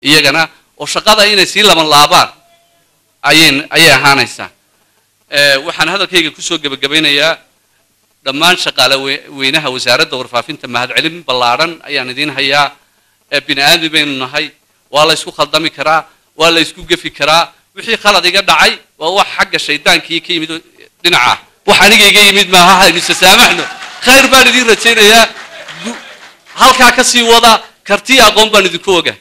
Iyagana oo shaqada inay sii laban laabaan ayay ahaanaysaa. Waxaan hadalkayga kusoo gebagabaynayaa, dhammaan shaqaale weynaha Wasaaradda Warfaafinta mahadcelin ballaadhan ayaan idiin hayaa. Bini aadmi baynu nahay, waa la isku khaldami karaa, waa la isku gefi karaa. Wixii khalad iga dhacay waa wax xagga shaydaankii ka yimid, dhinaca wax aniga iga yimid maaha. Haynu isasaamaxno, khayr baan idiin rajaynayaa, halkaa ka sii wada, kartiya aqoon baan idinku ogahay.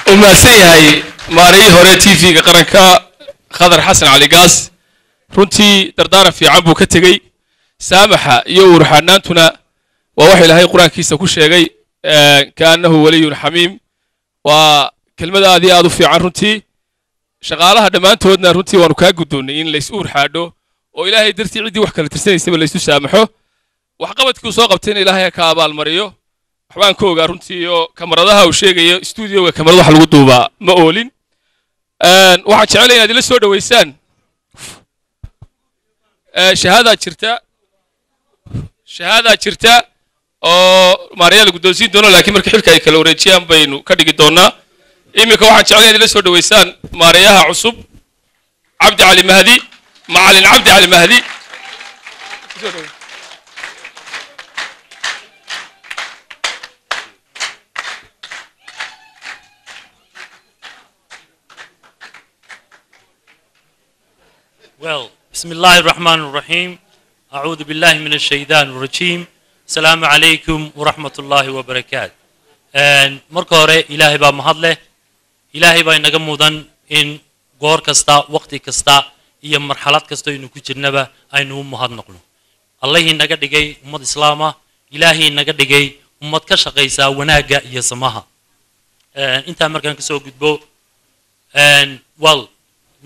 U mahadsan yahay maarayii hore TV-ga qaranka Khadar Xasan Cali Gaas. Runtii dardaaran fiican buu ka tegey. Saamaxa iyo uurxaanaantuna waa wax Ilaahay Qur-aankiisa ku sheegay, kaannahu waliyun xamiim. Waa kelmad aad iyo aad u fiican runtii. Shaqaalaha dhammaantoodna runtii waanu kaa guddoonnay in lays uur xaadho oo Ilaahay dartii ciddii wax kala tirsanaysaba laysu saamaxo. Waxqabadkii uu soo qabtayna Ilaahay ha ka abaalmariyo. Waxbaan ka ogaa runtii oo kamaradaha uu sheegayo, stuudioga kamarad wax lagu duubaa ma oolin. Waxaan jecelay inaad ila soo dhoweysaan. Shahaadaa jirta, shahaadaa jirta oo maarayaa la guddoonsiin doono, laakiin marka xilka ay kala wareejiyaan baynu ka dhigi doonaa. Iminka waxaan jecelay inaad ila soo dhoweysaan maarayaha cusub, Cabdi Cali Mahdi, Macalin Cabdi Cali Mahdi. Well, بسم الله الرحمن الرحيم. أعوذ بالله من الشيطان الرجيم. السلام عليكم ورحمة الله وبركاته. Marka hore Ilaahay baa mahad leh. Ilaahay baa inaga mudan in goor kasta, waqti kasta iyo marxalad kasta aynu ku jirnaba aynu u mahadnaqno Allahii naga dhigay ummad Islaama, Ilaahay naga dhigay ummad ka shaqaysa wanaagga iyo samaha. Intaa markaan kasoo gudbo, well,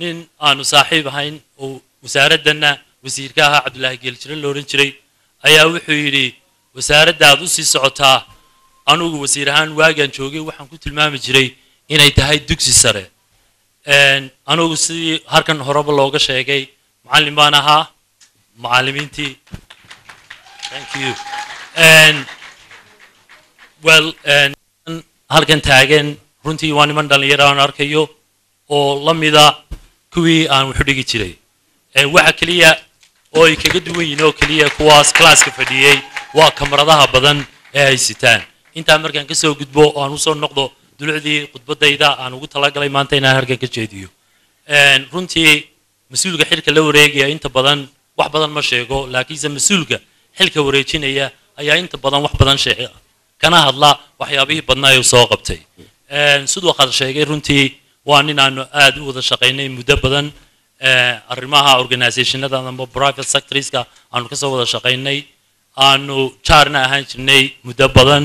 nin aanu saaxiib ahayn oo wasaaraddanna wasiirka ahaa, Cabdullaahi Geeljire la odhan jiray, ayaa wuxuu yidhi: "Wasaaraddaad u sii socotaa, anugu wasiir ahaan waagaan joogay waxaan ku tilmaami jiray inay tahay dugsi sare." Anugu sidii halkan horeba looga sheegay macallin baan ahaa, macallimiintii. Thank you. Well, halkan taagan runtii waa niman dhallinyaro aan arkayo oo la mida kuwii aan waxu dhigi jiray. Waxa keliya oo ay kaga duwan yihiin oo keliya kuwaas classka fadhiyey waa kamaradaha badan ee ay sitaan. Intaa markaan ka soo gudbo oo aan usoo noqdo dulucdii khudbaddayda aan ugu talagalay maanta inaan halkan ka jeediyo, runtii mas-uulka xilka la wareegaya inta badan wax badan ma sheego, laakiinse mas-uulka xilka wareejinaya ayaa inta badan wax badan sheega kana hadla waxyaabihii badnaa ee uu soo qabtay. Siduu Khadar sheegay, runtii waa nin aanu aad u wada shaqaynay muddo badan, arrimaha organizationada ama private sectorska aanu kasoo wada shaqaynay, aanu jaarna ahaan jirnay muddo badan.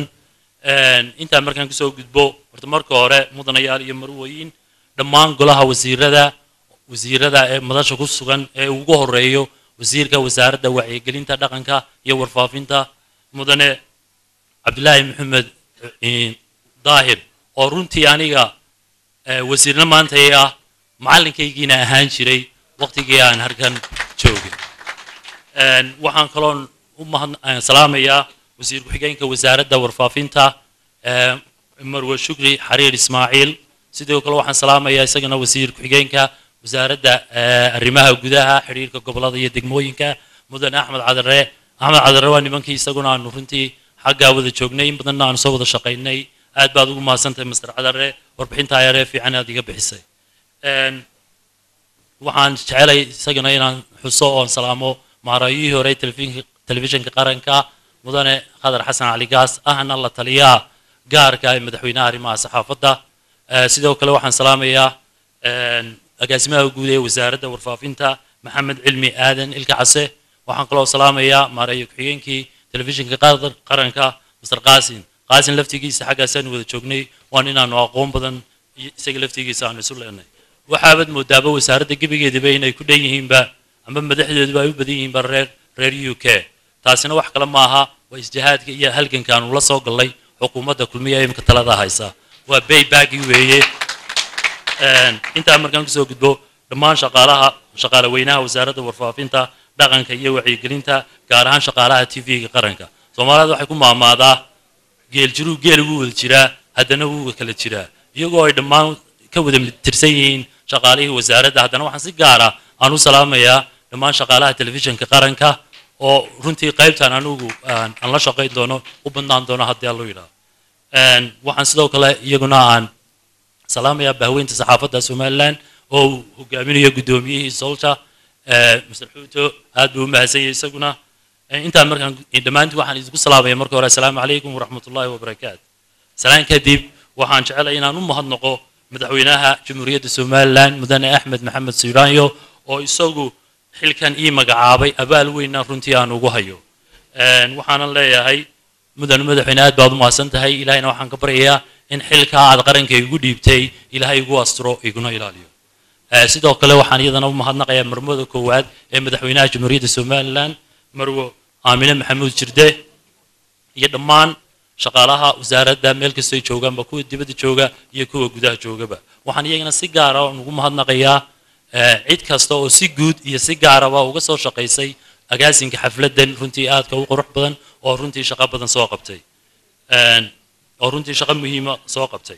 Intaa markaan kasoo gudbo, horta marka hore, mudanayaal iyo marwooyin, dhammaan golaha wasiirada ee madasha ku sugan ee ugu horeeyo wasiirka Wasaaradda Wacyigelinta, Dhaqanka iyo Warfaafinta, mudane Cabdilaahi Maxamed Daahir, oo runtii aniga wasiirna maanta ah, macallinkaygiina ahaan jiray waqtigii aan halkan joogay. Waxaan kaloon u mahad salaamayaa wasiir ku-xigeenka Wasaaradda Warfaafinta, Marwe Shukri Xariir Ismaaciil. Sidoo kale waxaan salaamayaa isagana wasiir ku-xigeenka Wasaaradda Arrimaha Gudaha, Xiriirka Gobolada iyo Degmooyinka, mudane Axmed Cadare. Axmed Cadare waa nimankii isaguna aanu runtii xaggaa wada joognay, in badanna aanu soo wada shaqaynay. Aad baad ugu mahadsantahay, Master Cadare, warbixinta ayaree fiican aad iga bixisay. Waxaan jecelay isagana inaan xuso oon salaamo maaraayihii hore telefishinka qaranka, mudane Khadar Xasan Cali Gaas, ahna la taliyaha gaarka ee madaxweynaha arrimaha saxaafadda. Sidoo kale waxaan salaamayaa agaasimaha guud ee Wasaaradda Warfaafinta, Maxamed Cilmi Aadan Ilka Case. Waxaan kaloo salaamayaa maareeye ku-xigeenkii telefishinka qaranka, Mr Qaasin. Qaasin laftigiisa xaggaasaan wada joognay, waan inaanu aqoon badan isaga laftigiisa aanu isu leenay. Waxaabad moodaaba wasaaradda gebigeediba inay ku dhan yihiinba ama madaxdeeduba ay u badan yihiinba reer UK. Taasina wax kale maaha, waa isjihaadka iyo halganka aanu la soo gallay xukuumadda Kulmiya ee imika talada haysa, waa paybackii weeye. Intaa markaan kusoo gudbo, dhammaan shaqaalaha, shaqaale weynaha Wasaaradda Warfaafinta, Dhaqanka iyo Wacyigelinta, gaar ahaan shaqaalaha TV-ga qaranka, Soomaalida waxay ku maamaadaa Geeljiru geel wuu wada jiraa, haddana wuu kala jiraa, iyagoo ay dhammaan ka wada tirsan yihiin shaqaalihii wasaaradda. Haddana waxaan si gaara aan u salaamayaa dhammaan shaqaalaha telefishinka qaranka, oo runtii qaybtan anigu aan la shaqayn doono u badnaan doono haddii Allo yidhaahdo. Waxaan sidoo kale iyaguna aan salaamayaa bahweynta saxaafadda Somaliland oo uu hogaaminayo guddoomiyihii SOLJA, Mr Xuuto. Aad buu u mahadsan yahay isaguna. Intaan markaan dhammaantiin waxaan idinku salaamaya marka hore, assalaamu calaykum waraxmatullaahi wabarakaatu. Salaan kadib, waxaan jecelahay inaan u mahadnaqo madaxweynaha Jamhuuriyadda Somaliland, Mudane Axmed Maxamed Siiraanyo, oo isagu xilkan ii magacaabay, abaal weynna runtii aan ugu hayo. Waxaanan leeyahay, mudane madaxweyne, aad baad u mahadsan tahay. Ilaahayna waxaan ka baryayaa in xilkaa aad qaranka igu dhiibtay Ilaahay igu asturo, iguna ilaaliyo. Sidoo kale waxaan iyadana u mahadnaqayaa marmada koowaad ee madaxweynaha Jamhuuriyadda Somaliland, Marwo Aamine Maxamuud Jirde, iyo dhammaan shaqaalaha wasaaradda meel kastay joogaanba, kuwa dibadda jooga iyo kuwa gudaha joogaba. Waxaan iyagana si gaara ugu mahadnaqayaa cid kasta oo si guud iyo si gaaraba uga soo shaqaysay agaasinka xafladdan runtii aadka u qurux badan, oo runtii shaqo badan soo qabtay, oo runtii shaqo muhiima soo qabtay.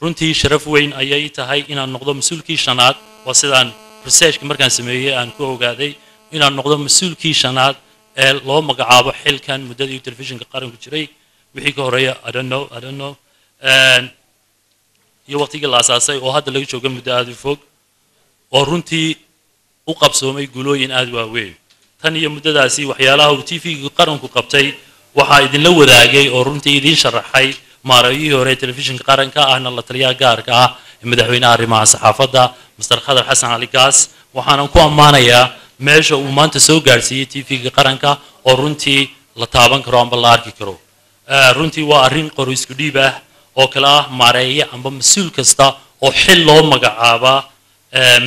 Runtii sharaf weyn ayay tahay inaan noqdo mas-uulkii shanaad. Waa sidaan researchka markaan sameeyey aan ku ogaaday, inaan noqdo mas-uulkii shanaad ee loo magacaabo xilkan muddadii telefishinka qaranku jiray. Wixii ka horeeya, I don't know, I don't know. Iyo waqtigii la asaasay oo hadda laga jooga muddo aada u fog, oo runtii u qabsoomay guulooyin aada waaweyn. Tan iyo muddadaasi waxyaalaha uu TV-ga qaranku qabtay waxaa idinla wadaagay oo runtii idiin sharaxay maareeyihii hore ee telefishinka qaranka, ahna la taliyaha gaarka ah ee madaxweynaha arrimaha saxaafadda, Mr Khadar Xasan Cali Gaas. Waxaanan ku ammaanayaa meesha uu maanta soo gaadhsiiyey TV-ga qaranka, oo runtii la taaban karo amba la arki karo. Runtii waa arrin qori isku dhiib ah oo kale ah. Maareeye amba mas-uul kasta oo xil loo magacaabaa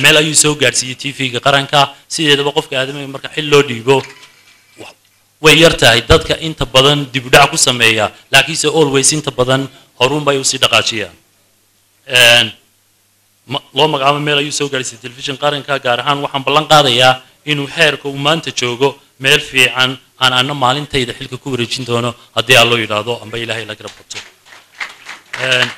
meel ayuu soo gaadhsiiyey TV-ga qaranka. Sideedaba qofka aadamiga marka xil loo dhiibo way yar tahay dadka inta badan dib u dhac ku sameeya, laakiinse always inta badan horuun bay usii dhaqaajiyaan. Loo magacaabo meel ayuu soo gaadhsiiyey telefishin qaranka. Gaar ahaan waxaan ballan qaadayaa inuu heerka uu maanta joogo meel fiican aan ana maalintayda xilka ku wareejin doono haddii Allo yidhaahdo amba Ilaahay la garab qabto.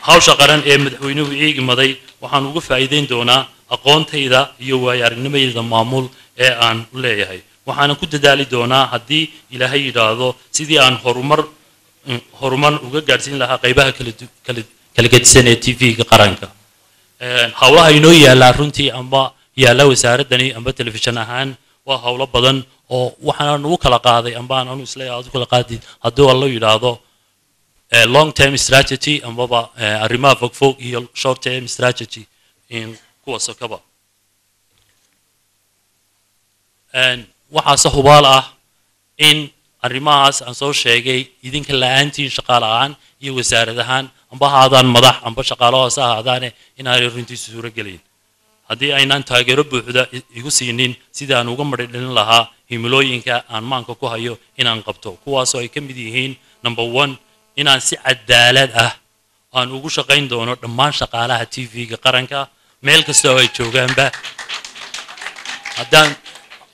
Hawsha qaran ee madaxweynuhu iigimaday waxaan uga faa'iideyn doonaa aqoontayda iyo waayo aragnimadayda maamul ee aan u leeyahay. Waxaanan ku dadaali doonaa, haddii Ilaahay yidhaahdo, sidii aan horumar uga gaadhsiin lahaa qaybaha kala kala gedisan ee TV-ga qaranka. Howlaha inoo yaallaa runtii amba yaalla wasaaraddani amba telefishan ahaan waa howlo badan, oo waxaan ugu kala qaaday amba aan anu isleeyahay aad u kala qaadid, hadduu Allo yidhaahdo, long term strategy ambaba arrimaha fogfog iyo short term strategy in kuwa sokaba. Waxaase hubaal ah in arrimahaas aan soo sheegay idinka la-aantiin, shaqaale ahaan iyo wasaarad ahaan, amba ha ahaadaan madax amba shaqaale hoose ha ahaadaane, inaanay runtii suuro gelayn haddii aynaan taageero buuxda igu siinin sidii aan uga madhi dhalin lahaa himilooyinka aan maanka ku hayo inaan qabto, kuwaasoo ay ka mid yihiin, number one, inaan si cadaalad ah aan ugu shaqayn doono dhammaan shaqaalaha TV-ga qaranka meel kasta oo ay joogaanba, haddaan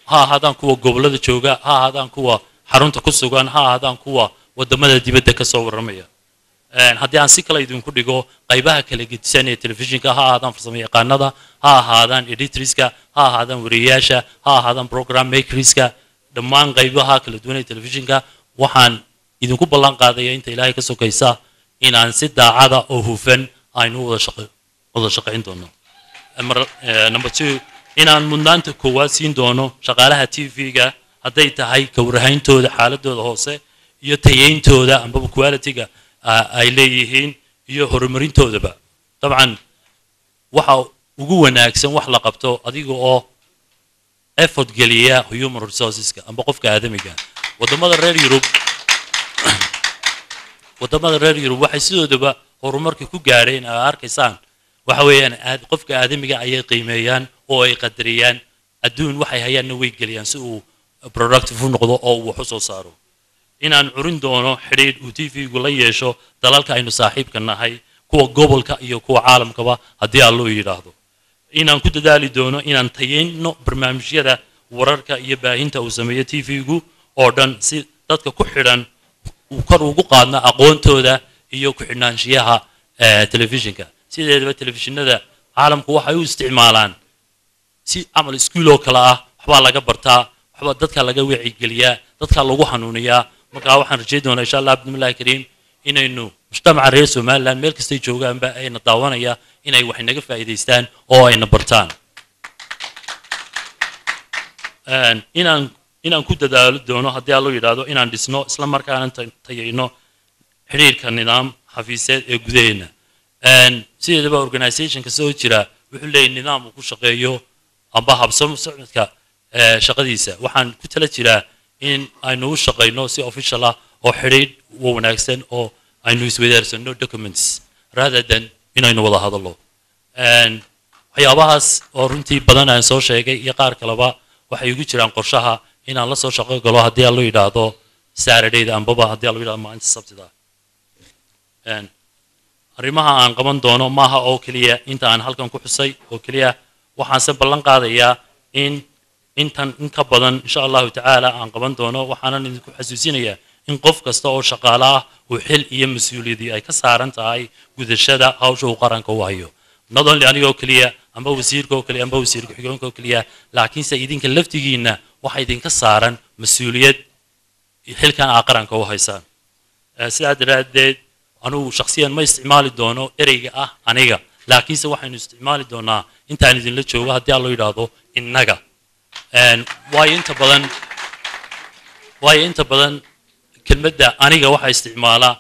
ha ahaadaan kuwa gobollada jooga, ha ahaadaan kuwa xarunta ku sugan, ha ahaadaan kuwa waddamada dibadda ka soo warramaya. Haddii aan si kale idinku dhigo, qaybaha kala gedisan ee telefishinka, ha ahaadaan farsamo yaqaanada, ha ahaadaan editorska, ha ahaadaan wariyeyaasha, ha ahaadaan program makerska, dhammaan qaybaha kala duwan ee telefishinka, waxaan idinku ballan qaadaya, inta Ilaahay ka sokaysa, inaan si daacada oo hufan aynu wada shaqayn doono. Number two, inaan mudnaanta koowaad siin doono shaqaalaha TV-ga, hadday tahay ka warhayntooda xaaladooda hoose iyo tayayntooda ambaba quality-ga ay leeyihiin iyo horumarintoodaba. Dabcan waxa ugu wanaagsan wax la qabto adiga oo effort geliya human resourceska amba qofka aadamiga. Waddamada reer Yurub waxay sidoodaba horumarka ku gaadheen aa arkaysaan waxa weeyaan aad qofka aadamiga ayay qiimeeyaan oo ay qadariyaan, adduun waxay hayaanna way geliyaan si uu productive u noqdo oo uu wax u soo saaro. Inaan curin doono xidhiidh uu TV-gu la yeesho dalalka aynu saaxiibka nahay, kuwa gobolka iyo kuwa caalamkaba, haddii Allo yidhaahdo. Inaan ku dadaali doono inaan tayeyno barnaamijyada wararka iyo baahinta uu sameeyo TV-gu oo dhan, si dadka ku xidhan uu kor ugu qaadno aqoontooda. Iyo ku xidhnaanshiyaha telefishinka. Sideedaba telefishinada caalamku waxay u isticmaalaan si camal iskuul oo kale ah. Waxbaa laga bartaa, waxbaa dadka laga wacigeliyaa, dadka lagu hanuuniyaa. Markaa waxaan rajayn doonaa, insha Allah bismillahi kariim, inaynu mujtamaca reer Somaliland meel kastay joogaanba ayna daawanaya inay wax inaga faa'iidaystaan oo ayna bartaan. Inaan ku dadaalo doono, haddii Allo yidhaahdo, inaan dhisno isla markaana tayayno xidhiirka nidaam xafiiseed ee gudaheena. Sideedaba organizationka soo jira wuxuu leeyahay nidaam uu ku shaqeeyo amba habsamo socodka shaqadiisa. Waxaan ku tala jiraa in aynu u shaqayno si official ah oo xidhiidh wanaagsan oo aynu isweydaarsano documents rather than inaynu wada hadallo. Waxyaabahaas oo runtii badan aan soo sheegay iyo qaar kaleba waxay igu jiraan qorshaha inaan la soo shaqo galo, haddii Allo yidhaahdo, Saturdayda ambaba haddii Allo yidhahdo maalinta Sabtida. Arrimaha aan qaban doono maaha oo keliya inta aan halkan ku xusay oo keliya. Waxaanse ballan qaadayaa in intan in ka badan, insha Allahu tacaala, aan qaban doono. Waxaanan idinku xasuusinayaa in qof kasta oo shaqaale ah uu xil iyo mas-uuliyadii ay ka saaran tahay gudashada hawsha uu qaranka u hayo, not only anigoo keliya amba wasiirka oo keliya amba wasiir ku-xigeenka oo keliya, laakiinse idinka laftigiinna waxaa idinka saaran mas-uuliyad xilkan aa qaranka u haysaan. Sidaa daraaddeed anugu shakhsiyan ma isticmaali doono ereyga ah aniga, laakiinse waxaynu isticmaali doonaa intaan idinla joogo, haddii Allo yidhaahdo, innaga. Waayo inta badan kelmadda aniga waxaa isticmaalaa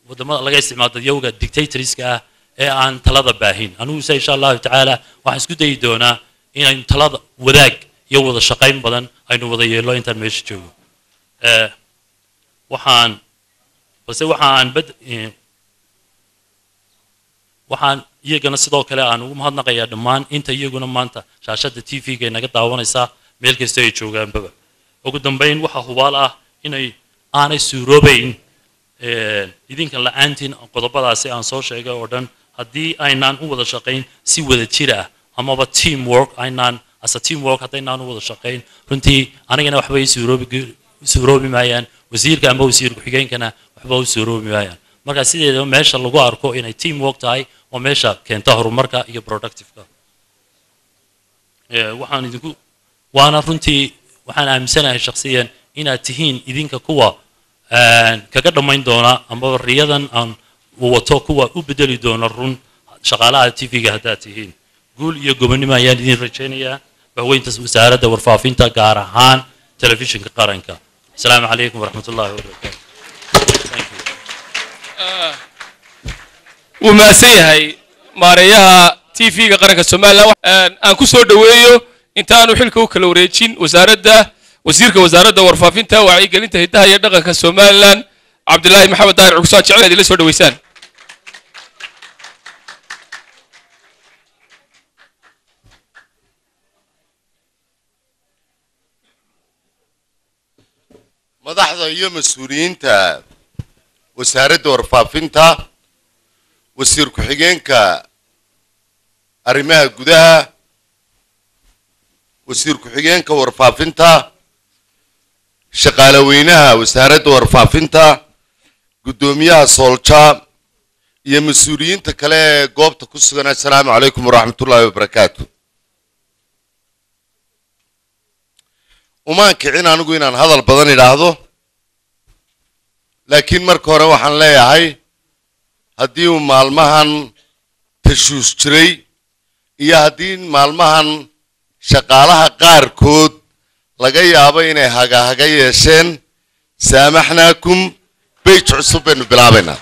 waddamada laga isticmaalo dadyowga dictatorska ah ee aan talada baahin. Anigu se, insha Allahu tacaala, waxaan isku dayi doonaa inaynu talada wadaag iyo wada shaqayn badan aynu wada yeelno intaan meesha joogo. Waxaan balse waxaan bad waxaan iyagana sidoo kale aan ugu mahadnaqayaa dhammaan inta iyaguna maanta shaashadda TV-ga naga daawanaysaa meel kasta ay joogaanbaba. Ugu dambayn, waxaa hubaal ah inay aanay suuroobayn idinka la-aantiin qodobadaasi aan soo sheegay oo dhan, haddii aynaan u wada shaqayn si wada jir ah amaba team work aynaan, as a team work haddaynaan u wada shaqayn, runtii anigana waxba ii suuroobi maayaan, wasiirka amba wasiir ku-xigeenkana waxba u suuroobi maayaan. Marka sideedaba meesha lagu arko inay team work tahay oo meesha keenta horumarka iyo productiveka. Waxaan idinku waana runtii waxaan aaminsanahay shakhsiyan inaad tihiin idinka kuwa kaga dhammayn doona amaba riyadan aan wato kuwa u bedeli doona run shaqaalaha TV-ga haddaad tihiin. Guul iyo gobonnimo ayaan idin rajaynayaa, bahweynta Wasaaradda Warfaafinta, gaar ahaan Telefishinka Qaranka. Asalaamu calaykum waraxmat ullahi wabarakaatu. Thank you. Wuu mahadsan yahay maareeyaha TV-ga Qaranka Somaliland. Aan ku soo dhoweeyo, intaanu xilka u kala wareejin wasaaradda, wasiirka Wasaaradda Warfaafinta, Wacyigelinta, Hiddaha iyo Dhaqanka Somaliland, Cabdilaahi Maxamed Daahir Cugusaan. Jecel idinla soo dhoweysaan. Madaxda iyo mas-uuliyiinta Wasaaradda Warfaafinta, wasiir ku-xigeenka arrimaha gudaha, wasiir ku-xigeenka warfaafinta, shaqaale weynaha Wasaaradda Warfaafinta, guddoomiyaha SOLJA iyo mas-uuliyiinta kale ee goobta ku sugan, assalaamu calaykum waraxmatullaahi wabarakaatu. Umaan kicin anigu inaan hadal badan idhaahdo, laakiin marka hore waxaan leeyahay haddii uu maalmahan tashuus jiray iyo haddii maalmahan shaqaalaha qaarkood laga yaabo inay hagahaga yeesheen, saamaxnaakum, page cusub baynu bilaabaynaa.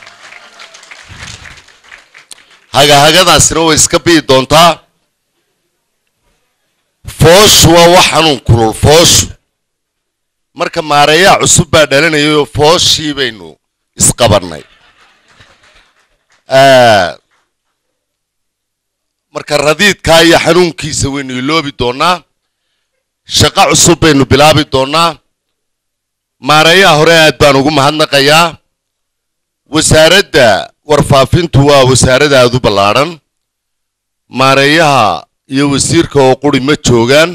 Hagahagadaasina way iska bi'i doontaa. Fooshu waa wax xanuun kulul. Fooshu marka maareeyaha cusub baa dhalanayayoo fooshii baynu isqabannay. Marka radiidkaa iyo xanuunkiisa waynu iloobi doonnaa, shaqo cusub baynu bilaabi doonnaa. Maareeyaha hore aad baan ugu mahadnaqayaa. Wasaaradda Warfaafintu waa wasaarad aada u ballaadhan. Maareeyaha iyo wasiirka oo quri ma joogaan.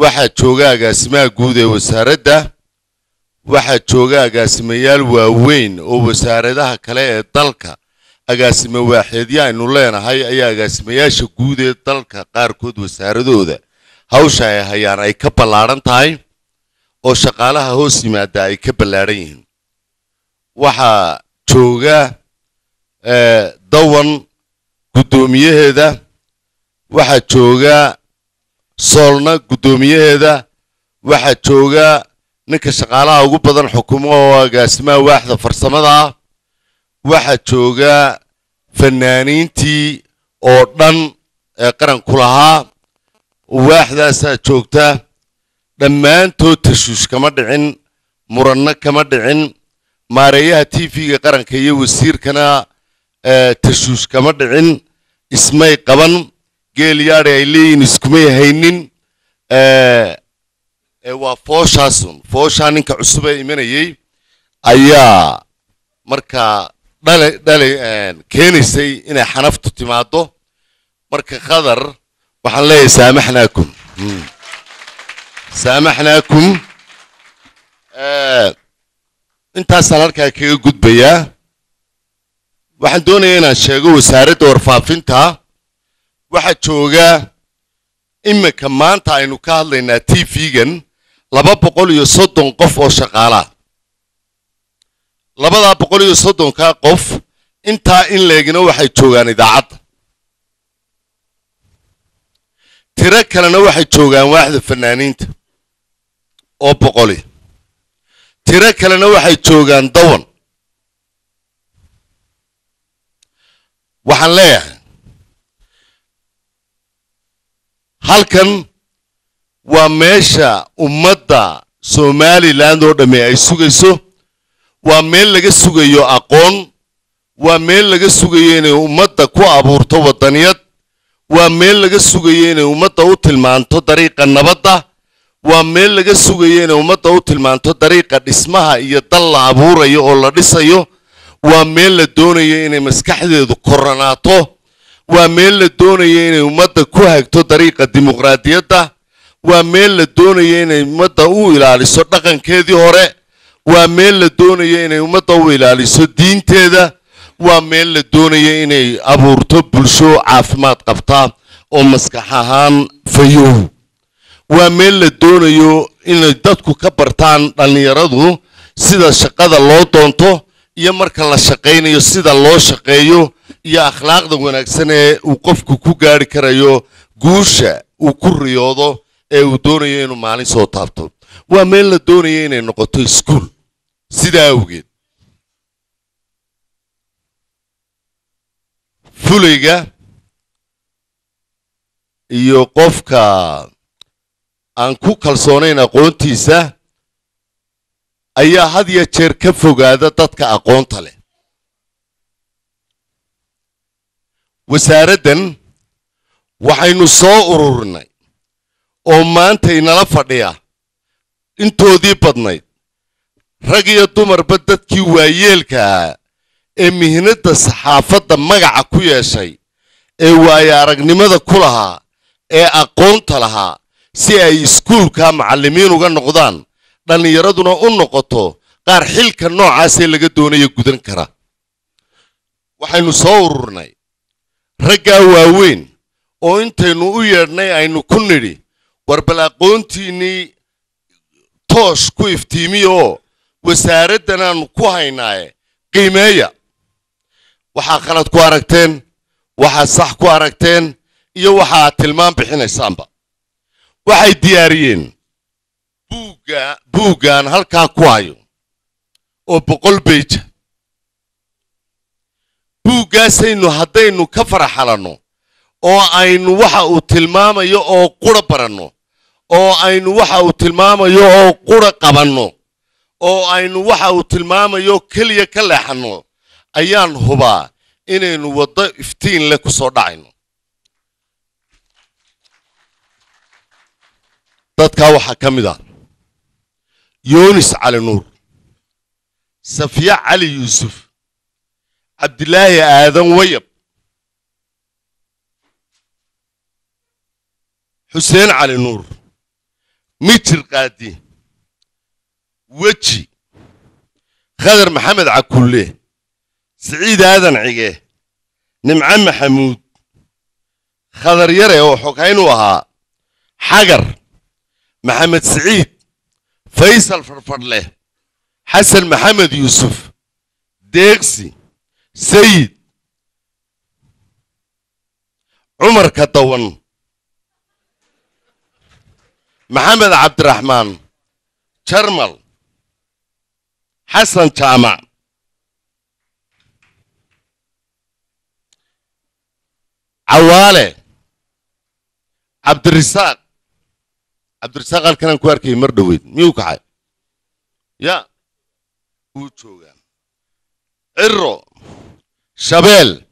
Waxaa jooga agaasimaha guud ee wasaaradda, Waxaa jooga agaasimayaal waaweyn oo wasaaradaha kale ee dalka, agaasime waaxeedyo aynu leenahay ayaa agaasimayaasha guud ee dalka qaarkood wasaaradooda hawsha ay hayaan ay ka ballaadhan tahay oo shaqaalaha hoos yimaada ay ka ballaadhan yihiin. Waxaa jooga Dawan guddoomiyaheeda, waxaa jooga Soolna guddoomiyaheeda, waxaa jooga ninka shaqaalaha ugu badan xukumo oo agaasimaha waaxda farsamada ah, waxaa jooga fanaaniintii oo dhan ee qaranku lahaa, waaxdaasaa joogta. Dhammaantood tashuush kama dhicin, muranno kama dhicin, maareeyaha TV-ga qaranka iyo wasiirkana tashuush kama dhicin, ismay qaban, geel yaadhi ay leeyihin iskumay haynin. Waa fooshaasun, fooshaa ninka cusub ee imanayay ayaa markaa dhale dhale keenaysay inay xanaftu timaado. Marka Khadar waxaan leeyahay saamaxnaakum, saamaxnaakum. Intaasaan halkaa kaga gudbayaa. Waxaan doonayaa inaan sheego wasaaradda warfaafinta waxaa jooga iminka maanta aynu ka hadlaynaa TV-gan 230 qof oo shaqaalaa. 230-kaa qof intaa in leegina waxay joogaan idaacadda, tiro kalena waxay joogaan waaxda fanaaniinta oo 100, tiro kalena waxay joogaan Dawan. Waxaan leeyahay halkan waa meesha ummadda Somaliland oo dhammi ay sugayso, waa meel laga sugayo aqoon, waa meel laga sugayo inay ummadda ku abuurto waddaniyad, waa meel laga sugayo inay ummadda u tilmaanto dariiqa nabadda, waa meel laga sugayo inay ummadda u tilmaanto dariiqa dhismaha iyo dal la abuurayo oo la dhisayo, waa meel la doonayo inay maskaxdeedu koranaato, waa meel la doonayo inay ummadda ku hagto dariiqa dimuqraadiyadda, waa meel la doonayo inay ummadda u ilaaliso dhaqankeedii hore, waa meel la doonayo inay ummadda u ilaaliso diinteeda, waa meel la doonayo inay abuurto bulsho caafimaad qabta oo maskax ahaan fayow, waa meel la doonayo inay dadku ka bartaan dhallinyaradu sida shaqada loo doonto iyo marka la shaqaynayo sida loo shaqeeyo iyo akhlaaqda wanaagsan ee uu qofku ku gaari karayo guusha uu ku riyoodo ee uu doonayo inuu maalin soo taabto. Waa meel la doonayo inay noqoto iskuul. Sidaa awgeed fulayga iyo qofka aan ku kalsoonayn aqoontiisa ayaa had iyo jeer ka fogaada dadka aqoonta leh. Wasaaraddan waxaynu soo ururinay oo maanta inala fadhiya intoodii badnayd rag iyo dumarba dadkii waayeelka ahaa ee mihnadda saxaafadda magaca ku yeeshay ee waayo aragnimada ku lahaa ee aqoonta lahaa, si ay iskuulka macallimiin uga noqdaan, dhallinyaraduna u noqoto qaar xilka noocaasee laga doonayo gudan kara. Waxaynu soo ururnay raggaa waaweyn oo intaynu u yeedhnay aynu ku nidhi war bal aqoontiinnii toosh ku iftiimiya oo wasaaraddan ku haynaaye qiimeeya, waxaa khalad ku aragteen, waxaa sax ku aragteen iyo waxaa tilmaam bixinaysaanba. Waxay diyaariyeen buuggaan halkaa ku hayo oo 100 beija. Buuggaasaynu haddaynu ka faraxalanno oo aynu waxa uu tilmaamayo oo qura baranno oo aynu waxa uu tilmaamayo oo qura qabanno oo aynu waxa uu tilmaamayo keliya ka leexanno, ayaan hubaa inaynu waddo iftiin leh ku soo dhacayno. Dadkaa waxaa ka mid ah Yunis Cali Nuur, Safiya Cali Yuusuf, Cabdilaahi Aadan Wayab, Xuseen Cali Nuur, Mijir Qaadi, Weji Khadar Maxamed Cakulle, Siciid Aadan Cige, Nimco Maxamuud, Khadar Yare oo xoghayn u ahaa, Xagar, Maxamed Siciid, Faysal Farfadleh, Xasan Maxamed Yuusuf, Deeqsi, Sayid, Cumar Kadawan, Maxamed Cabdiraxmaan, Jarmal, Xasan Jaamac, Cawaale, Cabdirisaaq. Cabdirisaaq halkanaan ku arkayay mar dhoweyd, miyuu kacay? Ya wuu joogaa. Ciro, Shabeel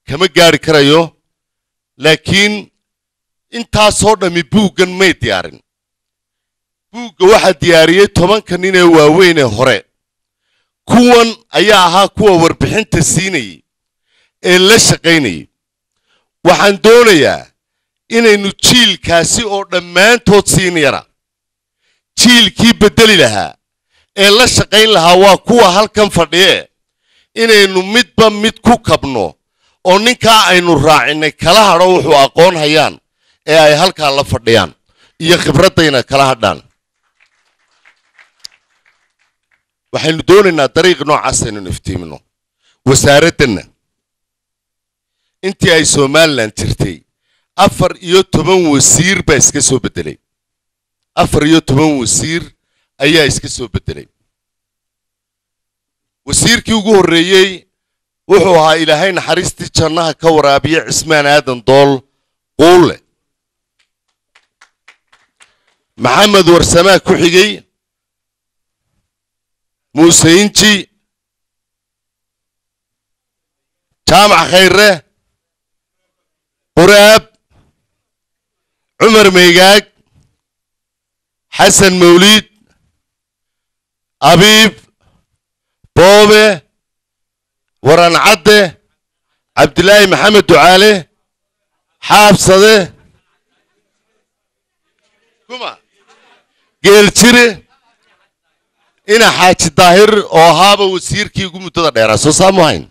kama gaari karayo, laakiin intaasoo dhammi buuggan may diyaarin. Buugga waxaa diyaariyey 10ka nin ee waaweyn ee hore. Kuwan ayaa ahaa kuwa warbixinta siinayay ee la shaqaynayay. Waxaan doonayaa inaynu jiilkaasi oo dhammaantood siin yara, jiilkii beddeli lahaa ee la shaqayn lahaa waa kuwa halkan fadhiye, inaynu midba mid ku kabno oo ninkaa aynu raacinay kala hadho wuxuu aqoon hayaan ee ay halkaa la fadhiyaan iyo khibraddayna kala hadhaan. Waxaynu doonaynaa dariiq noocaas aynu iftiimino. Wasaaraddanna intii ay Somaliland jirtay 14 wasiir baa iska soo beddelay. 14 wasiir ayaa iska soo beddelay. Wasiirkii ugu horreeyey wuxuu ahaa, Ilaahay naxariistii jannaha ka waraabiye, Cismaan Aadan Dool Quulle. Maxamed Warsamaa ku xigay, Muuse Inji, Jaamac Khayre, Quraab, Cumar Meygaag, Xasan Mawliid, Abiib, Boobe, Waran Cadde, Cabdilaahi Maxamed Ducaale, Xaabsade, kuma Geeljire, ina Xaaji Daahir oo ahaaba wasiirkii ugu muddada dheeraa. Soo saamu hayn.